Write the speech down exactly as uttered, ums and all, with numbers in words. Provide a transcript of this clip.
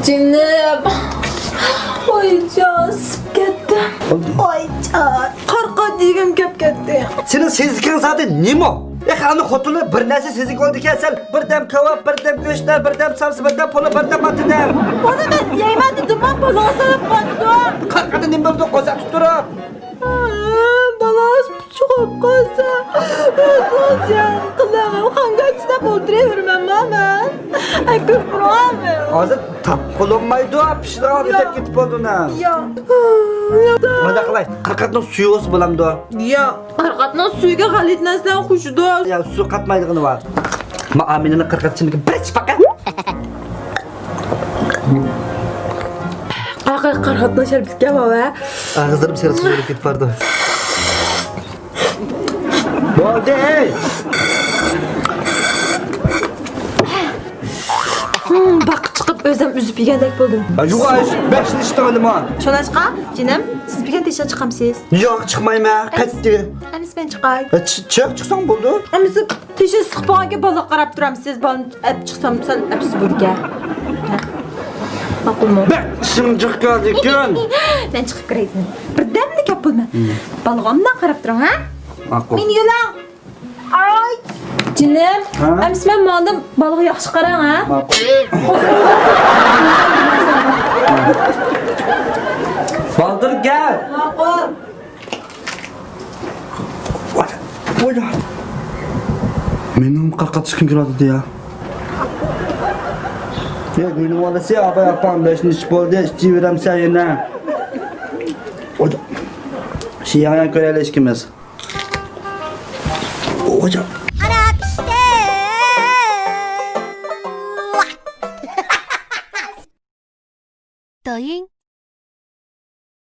جېنىم. ۋايجان، ئىسسىپ كەتتىم. ۋايجان، قارقات يېگۈم كەپ كەتتى. سېنىڭ سېزىكىڭ زادى نېمە؟ ئېخى، ئانا خوتۇنلار بىر نەرسە سېزىك بولىدىكەن، سەن بىردەم كاۋاپ، بىردەم گۆشلەر، بىردەم سامسا، بىردەم پولۇ، بىردەم ماتىدەم. ئۇنى مەن يەيمەن دېدىممۇ، بالىغا سېلىپ قويدۇم. قارقاتنى نېمە بىلىدۇ، قورساق تۇتتۇرۇپ. بالا ئاز پۇچۇق بولۇپ قالسا، ئۆزىڭىز يەڭ قىلىڭ. خانگاچىداپ ئولتۇرۇۋېرىمەنما مەن؟ ئەكىرىپ تۇرامەن. ھازىر تاپقىلى بولمايدۇ، پىشىدىغان ياق. ئۆتۈپ كېتىپ بولدى ئۇنى. ياق. مۇنداق قىلاي، قارقاتنىڭ سۈيى بولسا بولامدۇ؟ ياق. قارقاتنىڭ سۈيىگە غەلىتە نەرسىلەرنى قوشىدۇ. يا، سۈيى قاتمايدىغىنى بار. ما ئامىنىنىڭ قارقات ئىچىملىكى بىر ئىچىپ باقاي. قارقات، قارقاتنىڭ شەربىتىكەن، ۋاۋا. ئاغزىم سېرىق سۈزۈلۈپ كېتىپ بارىدۇ. بولدى، ھەي! ھىم، باققا چىقىپ ئۆزۈم ئۈزۈپ يېگەندەك بولدۇم. ھە، يوق، ئاي، بەشنى ئىچتىڭ نېمە؟ شۇڭلاشقا، جېنىم، سىز بۈگۈن تېشىغا چىقامسىز؟ يوق، چىقمايمەن، قەتئىي. ئەمىسە مەن چىقاي. ھە، چىق، چىق، چىقساڭ بولدى. ئەمىسە تېشى ئىسسىق بولغانكەن بالىغا قاراپ تۇرامسىز، بالىنى ئەپ چىقسام سەل ئەپسىز بولىدىكەن. ھە. ماقۇلمۇ؟ بەك ئىشىڭ جىق كەلدىكەن. مەن چىقىپ كىرەي. بىردەملا گەپ بولىمەن. بالىغا ئامدىن قاراپ تۇرۇڭ، ھە؟ ماقۇل. مېنى يۆلەڭ. ئاي. جېنىم، ھە؟ ئەمىسە مەن ماڭدىم، بالىغا ياخشى قاراڭ، ھە؟ ماقۇل. بالدۇر كەل. ماقۇل. مېنىڭ قارقات چىققۇم كېلىۋاتىدۇ يا. ياق، مېنىڭ بالىسى، ئاپا، ئاپام، بەشنى ئىچىپ بولدى، ئىچىۋېرەمسەن يەنە. شۇ ياڭياڭ كۆرەيلى ئىككىمىز. ئانا پىشتى. دويىڭ.